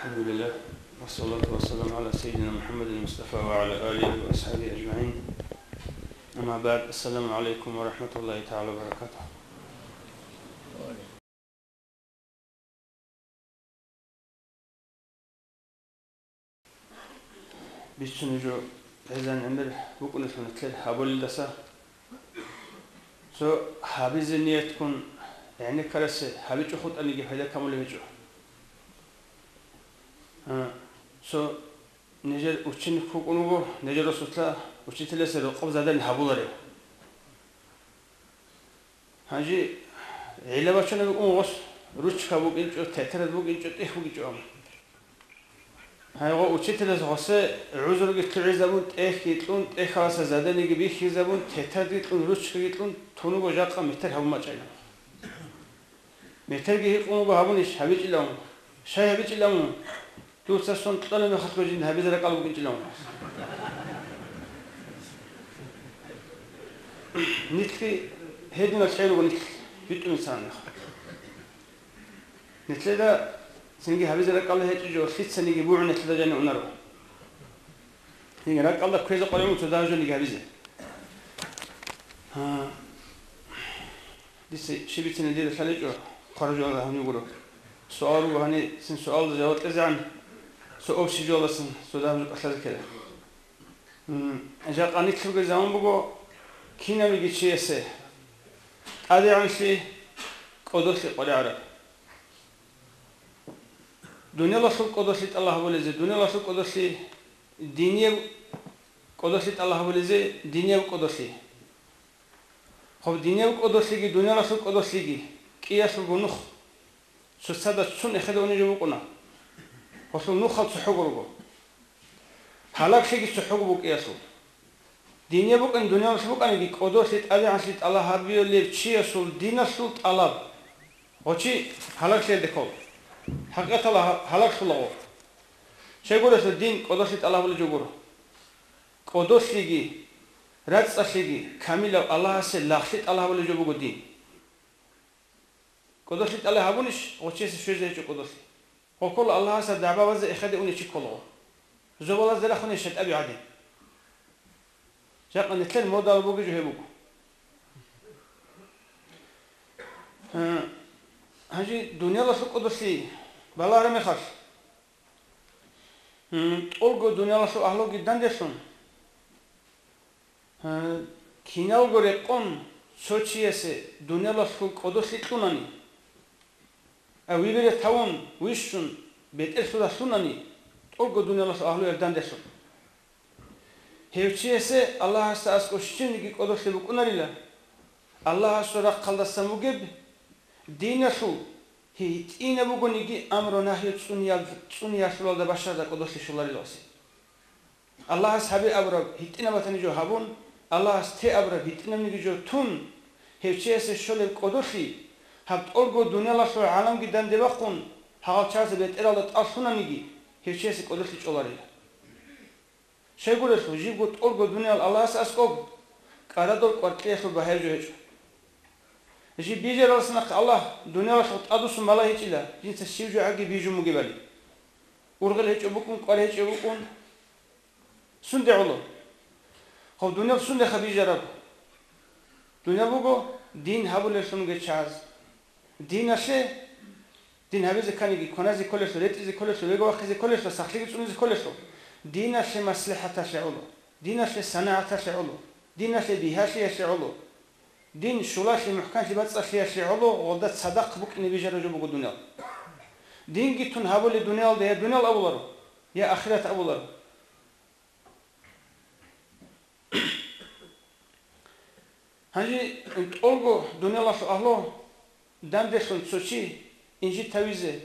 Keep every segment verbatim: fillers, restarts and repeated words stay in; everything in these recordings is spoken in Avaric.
الحمد لله، والصلاة والسلام على سيدنا محمد المصطفى وعلى آله وأصحابه أجمعين. أما بعد، السلام عليكم ورحمة الله تعالى وبركاته. Бицунеб жо гӀезегӀан гӀемер букӀунелъул нилъер гьабулелдаса, цо гьабизе ниятгун гӀенеккарасе гьабичӀо хутӀаниги пайда камулеб гьечӀо. А, цо нижер ученик вукӀун вуго, нижер росулъа учителасе рокъоб задани гьабуларев. Гьанже гӀилла бачунеб букӀун гъос, ручка букӀинчӀо, тетрадь букӀинчӀо, тӀехь букӀинчӀо абун. Гьайгъо учителас гъосе гӀузруги лъугӀизабун, тӀехьги кьун, тӀехьаласа заданиеги бихьизабун, тетрадьги кьун, ручкаги кьун, тун вуго жакъа метер гьабун бачӀайилан. Метерги гьикъун вуго гьабунищ гьабичӀилан. Щай гьабичӀилан вуго? Дуца сон кьолеб мехалъго жинда гьабизе ракӀалда букӀинчӀилан вуго. Нилъги гьединал хӀел руго нилъ, битӀун цараб мехалъ. Нилъеда цинги гьабизе ракӀалда гьечӀеб жо лъицаниги бугӀун нилъеда жаниб унаро. Цинги ракӀалда кквезе къваригӀун вуго цо дагьаб жониги гьабизе. Гьа. Дица щиб бицине дида лъаличӀо, хъвараб жоялда гьанив гуро. Суал руго гьаниб, цин суалда жаваб кьезегӀан, цо общий жоялдасан цо дагьаб жо кӀалъазе ккела. М, жакъа нилъерго заман буго кинавниги чиясе тӀадегӀанлъи, кӀодолъи къваригӀараб. Дуниялалъул кӀодолъи тӀалаб гьабулезе, дуниялалъул кӀодолъи, динияб кӀодолъи тӀалаб гьабулезе, динияб кӀодолъи. Хоб, динияб кӀодолъиги, дуниялалъул кӀодолъиги кӀиялъулго нух. Цоцазда цун эхеде унеб жо букӀуна. Гъолъул нухал цохӀого руго. Гьалаглъиги цохӀого букӀиялъул. Динияб букӀин, дуниялалъ букӀаниги, кӀодолъи тӀадегӀанлъи тӀалаб гьабиялев чиясул диналъул тӀалаб гъочи гьалаглъиялде ккола. ХӀакъикъаталда гьа-, гьалаглъулаго. Щайгурелъул дин кӀодолъи тӀалаб гьабулеб жо гуро. КӀодолъиги, рацӀцӀалъиги камилав Аллагьасе лагълъи тӀалаб гьабулеб жо буго дин. КӀодолъи тӀалаб гьабунищ, гъочиясе щвезе гьечӀо кӀодолъи. Гъокъола Аллагьасда дагӀба базе эхеде унев чи кколаго. Зобалазде рахунищ гьеб тӀаби гӀадин. Жакъа нилъер модал бугеб жо гьеб буго. Гьанже дуниялалъул кӀодолъи балагьараб мехалъ, гьанже тӀолго дуниялалъул агьлуги данделъун, гьанже киналго рекъон цо чиясе дуниялалъул кӀодолъи кьунани, а вибере тавун, вищун, бетӀерлъуда лъунани, тӀолго дуниялалъул агьлуяр данделъун. Гьев чиясе Аллагьасда аскӀов щибниги кӀодолъи букӀунарила, Аллагьасул рахъалдасан бугеб диналъул гьитӀинаб бугониги, амру-нагью цӀуниял-, цӀуниялъулалда бащараб кӀодолъи щолариласи. Аллагьас гьабе абураб гьитӀинаб батани жо гьабун, Аллагьас те абураб гьитӀинабниги жо тун, гьев чиясе щолеб кӀодолъи, гьаб тӀолго дуниялалъул гӀаламги данде бахъун, гьагъал чагӀазе бетӀералда тӀал лъунаниги, гьев чиясе кӀодолъи чӀоларила. Щайгурелъул, жибго тӀолго дуниял Аллагьас аскӀоб, кӀарадул кӀваркьиялъул багьаяб жо гьечӀо. Жиб бижаралдаса нахъе Аллагь дуниялалъухъ тӀадвуссун балагьичӀила, жинца щиб жо гӀаги бижун бугебали. Ургъел гьечӀеб букӀун, кӀвар гьечӀеб букӀун. Сунде гӀоло? Гъов дуниял сундеха бижараб? Дуниял буго дин гьабулеллъунги чагӀаз. Диналъе, дин гьабизе кканиги, кваназе кколелъул, ретӀизе кколелъул, вега вахъизе кколелъул, сахлъиги цӀунизе кколелъул, диналъе маслихӀаталъе гӀоло, диналъе санагӀаталъе гӀоло, диналъе бигьалъиялъе гӀоло, дин щулалъе, мухӀканлъи бацӀцӀалъиялъе гӀоло гъолда цадахъ букӀине бижараб жо буго дуниял. Динги тун гьабулеб дуниялда я дуниял абуларо, я ахират абуларо. Гьанже тӀолго дуниялалъул агьлу данделъун цо чи инжит тавизе,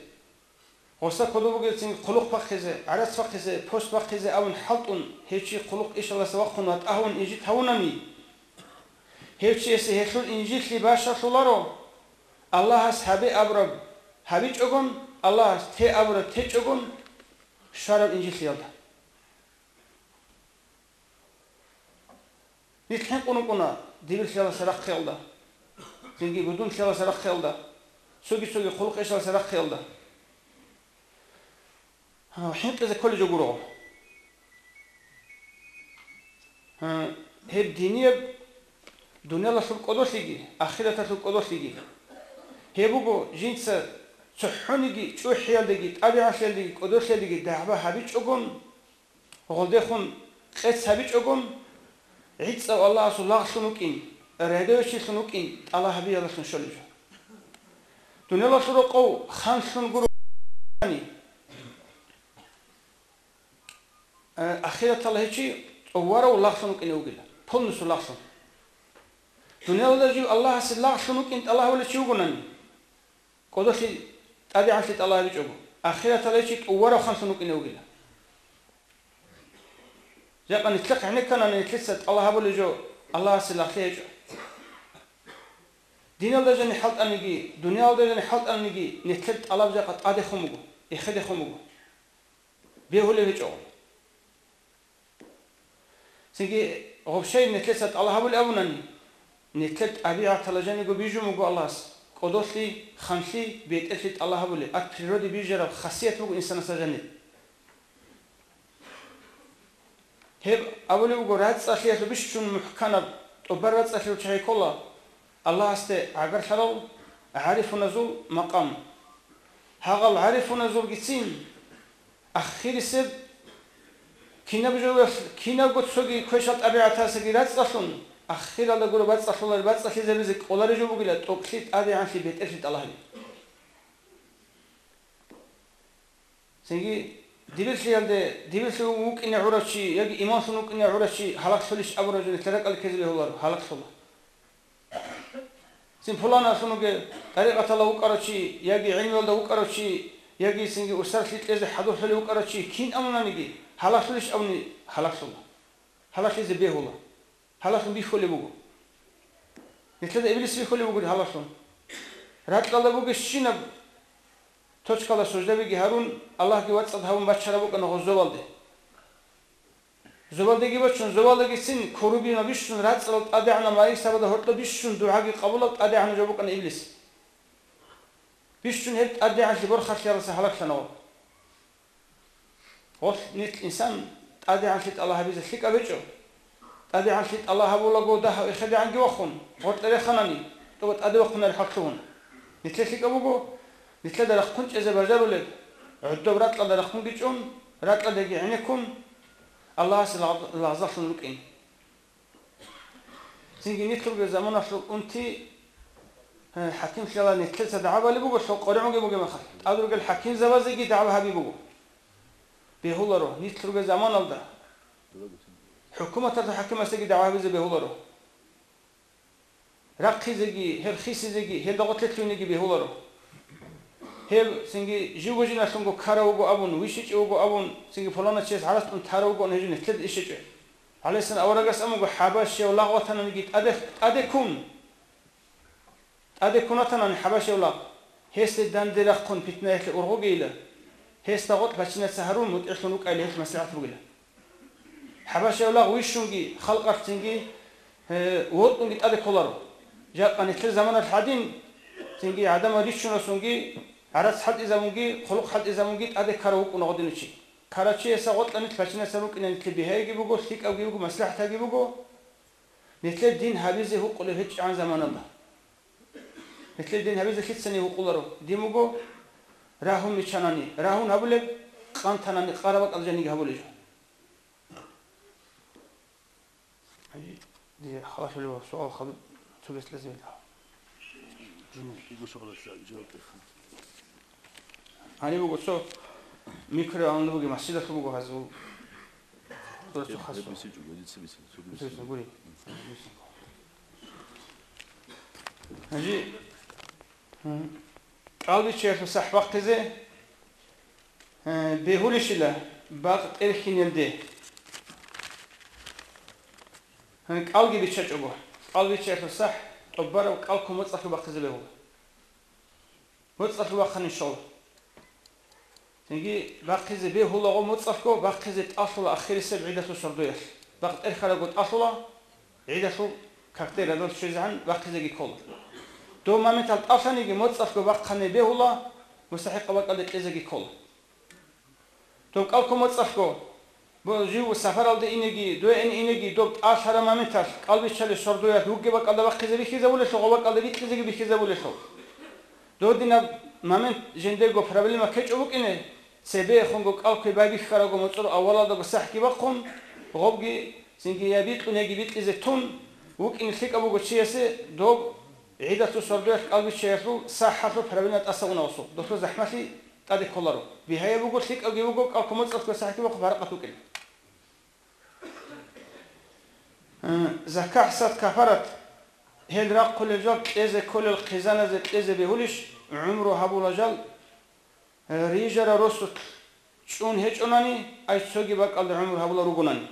гъоса кодоб бугелцин хъулухъ бахъизе, гӀарац бахъизе, пост бахъизе абун хӀалтӀун, гьев чи хъулухъ ишаласа вахъун ва тӀагьун инжит гьавунани, гьев чиясе гьелъул инжилъи бащалъуларо, Аллагьас гьабе абураб гьабичӀогон, Аллагьас те абураб течӀогон щвараб инжилъиялда. Нилъ хӀинкъун рукӀуна дибирлъияласа рахъиялда, цинги будунлъияласа рахъиялда, цоги-цоги хъулухъ-ишаласа рахъиялда. хӀинкъизе кколеб жо гуро. Гьеб динияб дуниялалъул кӀодолъиги, ахираталъул кӀодолъиги. Гьеб буго жинца цохӀониги чӀухӀиялдеги, тӀабигӀалъиялдеги, кӀодолъиялдеги дагӀба гьабичӀогон, гъолдехун къец гьабичӀогон, гӀицӀав Аллагьасул лагълъун вукӀин, рядовичилъун вукӀин тӀалаб гьабиялдалъун щолеб жо. Дуниялалъул рокъов ханлъун гурони, э, ахираталда гьев чи тӀоварав лагълъун вукӀине вугила, полностью лагълъун. Дуниялалда жив Аллагьасе лагълъун вукӀин тӀалаб гьабулев чи вугонани, кӀодолъи тӀадегӀанлъи тӀалаб гьабичӀого, ахираталда гьев чи тӀоварав ханлъун вукӀине вугила. Жакъа нилъехъ гӀенекканани нилъеца тӀалаб гьабулеб жо Аллагьасе лагълъи гьечӀо. Диналда жаниб хӀалтӀаниги, дуниялалда жаниб хӀалтӀаниги нилъер тӀалаб жакъа тӀадехун буго, эхедехун буго. Бегьулеб гьечӀо. Цинги гъоб щай нилъеца тӀалаб гьабулеб абунани, нилъер тӀабигӀаталда жаниго бижун буго Аллагьас, кӀодолъи, ханлъи, бетӀерлъи тӀалаб гьабулеб, от природы бижараб хасият буго инсанасда жаниб. Гьеб абулеб буго, рацӀцӀалъиялъул бищун мухӀканаб тӀубар рацӀцӀалъиялъул чагӀи ккола Аллагьасде гӀагарлъарал гӀарифуназул макъам. Гьагъал гӀарифуназулгицин ахирисеб кинаб жоялъ, кинабго цоги квешал тӀабигӀатасаги рацӀцӀалъун, ахиралда гуро бацӀцӀалъулари-, бацӀцӀалъизабизе кӀолареб жо бугила тӀокӀлъи тӀадегӀанлъи бетӀерлъи тӀалаб гьаби. Цинги дибирлъиялде, дибирлъи вукӀине гӀурав чи яги имамлъун вукӀине гӀурав чи гьалаглъулищ абураб жо нилъер ракӀалде ккезе бегьуларо, гьалаглъула. Цин пуланалъун вугев тӀарикъаталда вукӀарав чи яги гӀилмуялда вукӀарав чи яги цинги усарлъи кьезе хӀадурлъулев вукӀарав чи кин абунаниги, гьалаглъулищ абуни гьалаглъула. Гьалаглъизе бегьула. Гьалалъун бихьулеб буго. Нилъеда Иблис бихьулеб буго гьалалъун. Ракьалда бугебщинаб точкалда суждабиги гьарун, Аллагьги вацӀцӀад гьабун бачараб букӀана гъоз зобалде. Зобалдеги бачун, зобалдегицин курубима бищун, рацӀцӀалъ тӀадегӀанав малаикзабазда гьоркьоб бищун дугӀаги къабулаб тӀадегӀанав жо букӀана Иблис. Бищун гьеб тӀадегӀанлъи борхалъиялдаса гьалаглъана гъоб. Гъолъ нилъ инсан тӀадегӀанлъи тӀалаб гьабизе лъикӀаб гьечӀо. ТӀадегӀанлъи тӀалаб гьабулаго дагь эхедегӀанги вахъун, гъоркье реханани, тӀоба тӀаде вахъунареб хӀаллъугьун. Нилъер лъикӀаб буго, нилъеда рахъун чӀезе бажарулеб, гӀодоб ракьалда рахъунги чӀун, ракьалдаги гӀенеккун, Аллагьасе лагъ-, лагъзаллъун рукӀин. Цинги нилъерго заманалъул унти, э, хӀакимлъиялда нилъеца дагӀба балеб буго, лъо къоригӀунги бугеб мехалъ. ТӀад ругел хӀакимзабазеги дагӀба гьаби буго. Бегьуларо, нилъерго заманалда хӀукуматалъул хӀакимасеги дагӀба гьабизе бегьуларо. Рахъизеги, гьел хисизеги, гьелда гъорлъе лъугьинеги бегьуларо. Гьев цинги живго-жиналъунго ккарав вуго абун, вищичӀев вуго абун, цинги пуланав чияс гӀарацӀун тарав вугоан гьев жо нилъеда ишечӀо. ГӀалайгьиссалам аварагас абун буго, хӀабашияв лагъ ватананиги тӀаде, тӀаде ккун. ТӀаде ккун ватанани хӀабашияв лагъ. Гьесде данде рахъун питнаялъе ургъугейила. Гьесда гъоркь бачинаца гьарун мутӀигӀлъун вукӀайила гьелъ маслихӀат бугила. ХӀабашияв лагъ вищунги, халкъалъ цинги, э, вокьунги тӀаде кколаро. Жакъа нилъер заманалъ гьадин, цинги гӀадамал риччунасунги, гӀарац хӀалтӀизабунги, хъулухъ хӀалтӀизабунги тӀаде ккарав вукӀуна гъодинав чи. Ккарав чиясда гъоркьа нилъ бачинасан рукӀина, нилъее бигьаиги буго, лъикӀабги буго, маслихӀатаги буго. Нилъер дин гьабизе гьукъулеб гьечӀегӀан заманалда. Нилъер дин гьабизе лъицани гьукъуларо? Дин буго рагьун миччанани, рагьун гьабулеб, къантанани къараб бакӀалда жаниги гьабулеб жо. Дие халалъулеб суал хадуб цогес лезмила. Гьаниб буго цо микро алан бугеб масжидалъул буго гьазул. Досу хасу. Гури. Гьанже, м, кӀалбиччаялъул сахӀ бахъизе, э, бегьулищила бакъ тӀерхьинелде? Гьанже кӀалги биччачӀого, кӀалбиччаялъул сахӀ тӀубараб кӀал ккун моцӀалъго бахъизе бегьула. МоцӀалъго бахъани щола. Цинги бахъизе бегьулаго моцӀалъго, бахъизе тӀалъула ахирисеб гӀидалъул сордоялъ. Бакъ тӀерхьарабго тӀалъула, гӀидалъул какде радал щвезегӀан бахъизеги ккола. Дов моментал тӀалъаниги моцӀалъго бахъани бегьула, мустахӀикъаб бакӀалде кьезеги ккола. Доб кӀалккун моцӀалъго, бо-, жив сапаралде инеги, дугӀин инеги, доб тӀалъараб моменталъ кӀалбиччалеб сордоялъ вугеб бакӀалда бахъизе бихьизабулелъул, гъоб бакӀалда бикьизеги бихьизабулелъул. Додинаб момент жиндего проблема ккечӀо букӀине, цебехунго кӀалкквей байбихьарабго моцӀрол авалалдаго сахӀги бахъун, гъобги цинги я бикьун, яги бикьизе тун, вукӀине лъикӀаб буго чиясе доб гӀидалъул сордоялъ кӀалбиччаялъул сахӀалъул проблема тӀаса унавасул, долъул захӀмалъи тӀаде кколаро. Бигьаяб буго, лъикӀабги буго, кӀалккун моцӀалъго сахӀги бахъун паракъат букӀин. Э, закагь, сад, кафарат, гьел рахъулел жал кьезе кколел хъизаназе кьезе бегьулищ, гӀумру гьабула жал, э, рижарал росулъ чӀун гьечӀонани, ай цоги бакӀалда гӀумру гьабула ругонани?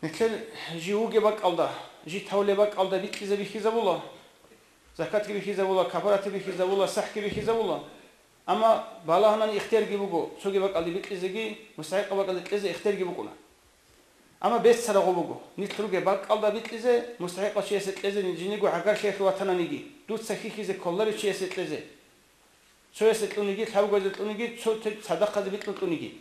Нилъер жив вугеб бакӀалда, жив тавлеб бакӀалда бикьизе бихьизабула, закатги бихьизабула, кафаратги бихьизабула, сахӀги бихьизабула. Амма балагьунани ихтиярги буго, цоги бакӀалде бикьизеги, мустахӀикъаб бакӀалде кьезе ихтиярги букӀуна. Амма беццараб гъо буго, нилъ ругеб бакӀалда бикьизе, мустахӀикъав чиясе кьезе жиндиего гӀагарлъиялъул ватананиги, дуца хьихьизе кколарев чиясе кьезе. Цоясе кьуниги, лъабгоязе кьуниги, цо те-, цадахъазе бикьун кьуниги.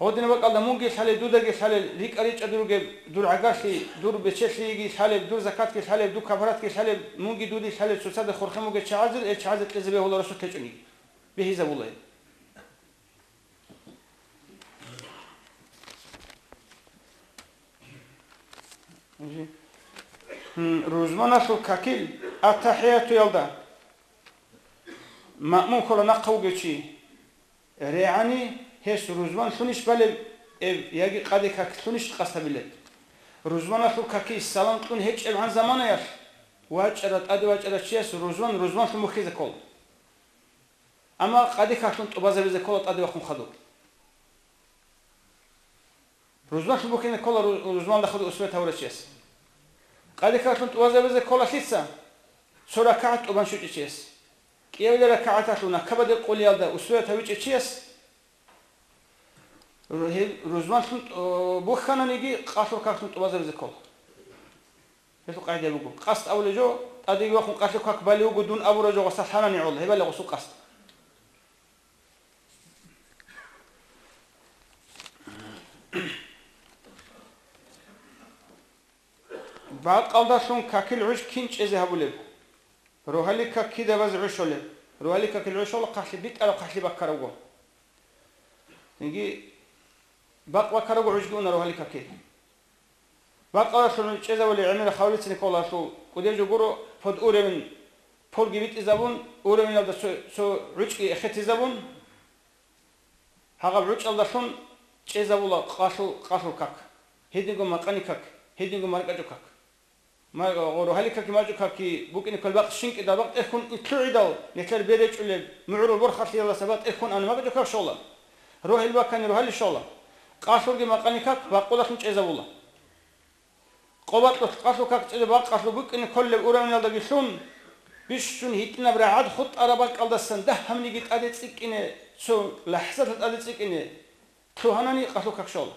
Гьодинаб бакӀалда мунги лъалел, дудаги лъалел, рикӀа-ричӀчӀаде ругеб дур гӀагарлъи, дур бечелъиги лъалеб, дур закатги лъалеб, дур кафаратги лъалеб, мунги дуди лъалел цоцазда хурхин бугел чагӀазул, гьел чагӀазе кьезе бегьула росулъ гьечӀониги. Бихьизабула гьеб. Гьанже, м, рузманалъул какил аттахӀиятуялда маъмум ккола нахъа вугев чи. РегӀани гьес рузман лъунищ балеб, эб, яги къаде как лъунищ къасд гьабилеб? Рузманалъул каки салам кьун гьечӀебгӀан заманаялъ вачӀара, тӀаде вачӀара чияс рузман рузманлъун бухьизе ккола. Амма къаде каклъун тӀубазабизе ккола тӀаде вахъун хадуб. Рузманлъун бухьине ккола ру-, рузманалда хадуб усвет гьавурав чияс. Къаде каклъун тӀубазабизе ккола лъица? Цо ракагӀат тӀубан щвечӀев чияс. КӀиабилеб ракагӀаталъул накабаде къулиялда усвет гьавичӀев чияс ру-, гьеб рузманлъун, о, бухьананиги къалъул каклъун тӀубазабизе ккола. Гьелъул къагӀида буго, къасд абулеб жо, тӀадеги вахъун къалъул как балев вуго дун абураб жо гъосда лъанани гӀоло, гьеб бале гъосул къасд. Бакъалдалъун какил гӀуж кин чӀезе гьабулеб? Рогьалил как кида базе гӀуж щолеб? Рогьалил какил гӀуж щола хъахӀлъи битӀараб хъахӀлъи баккарабго. Цинги бакъ баккарабго гӀужги уна рогьалил какил. Бакъалалъун чӀезабулеб гӀемераб хавлицин кколалъул кӀудеб жо гуро, под уровень полги битӀизабун, уровеналда цо, цо гӀучӀги эхетизабун, гьагъаб гӀучӀалдалъун чӀезабула къалъул, къалъул как, гьединго макъани как, гьединго маркӀачӀул как. Ма-, гъо-, рогьалил каки маркӀачӀул каки букӀине кколеб бакъ щинкӀидал бакъ тӀерхьун лъугӀидал, нилъер бер речӀулеб мугӀрул борхалъиялдаса бакъ тӀерхьун ана маркӀачӀул как щола. Рогьел бакани рогьалил щола. Къалъулги макъани как бакъулалъун чӀезабула. Къо бакьулъ къалъул как чӀезе бакъалъул букӀине кколеб уравналдаги лъун, бищун гьитӀинаб рагӀад хутӀараб бакӀалдасан дагь гьабниги тӀаде цӀикӀкӀине, цо лахӀзаталъ тӀаде цӀикӀкӀине лъугьанани къалъул как щола.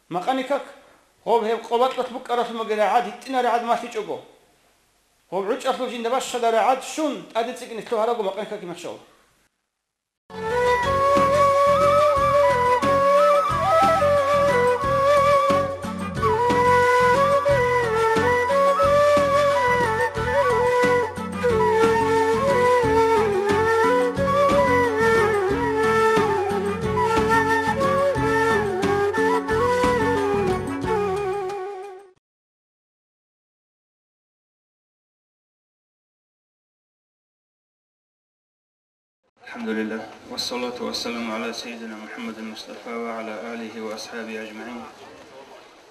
Макъани как, гъоб гьеб къо бакьулъ букӀаралъумаги рагӀад, гьитӀина рагӀад малъичӀого, гъоб гӀучӀалъул жинда бащада рагӀад щун тӀаде цӀикӀкӀине лъугьарабго макъани как мехшала. الحمد لله، والصلاة والسلام على سيدنا محمد المصطفى وعلى آله وأصحابه أجمعين.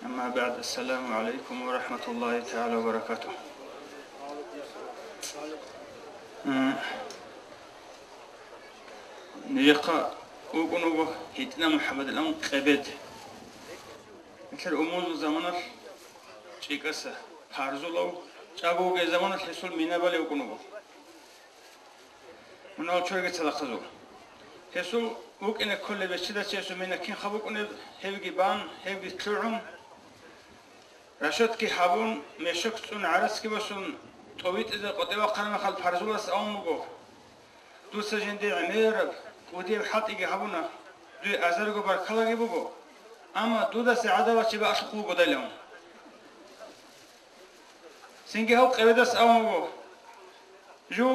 أما بعد، السلام عليكم ورحمة الله تعالى وبركاته. Э, нижехъа вукӀун вуго ГьитӀина МухӀаммадилан Къебед. Нилъер умумузул заманалъ чӀикӀаса парзулав, чӀаго вугей заманалъ гьесул мина балев вукӀун вуго. Мунагьал чорги цадахъазул. Гьесул вукӀине кколеб бечедав чиясул мина кинха букӀунеб, гьевги бан, гьевги лъугӀун, рашотки гьабун, мешок цӀун, гӀарацги босун, тӀовитӀизе къотӀи вахъараб мехалъ парзулас абун буго: «Дуца жинде гӀемераб, КӀудияб хӀалтӀиги гьабуна, дуе азарго баркалаги буго, амма дудаса гӀадабал чи бакӀалъухъ вугодайилан. Цинги гьав къебедас абун буго, жив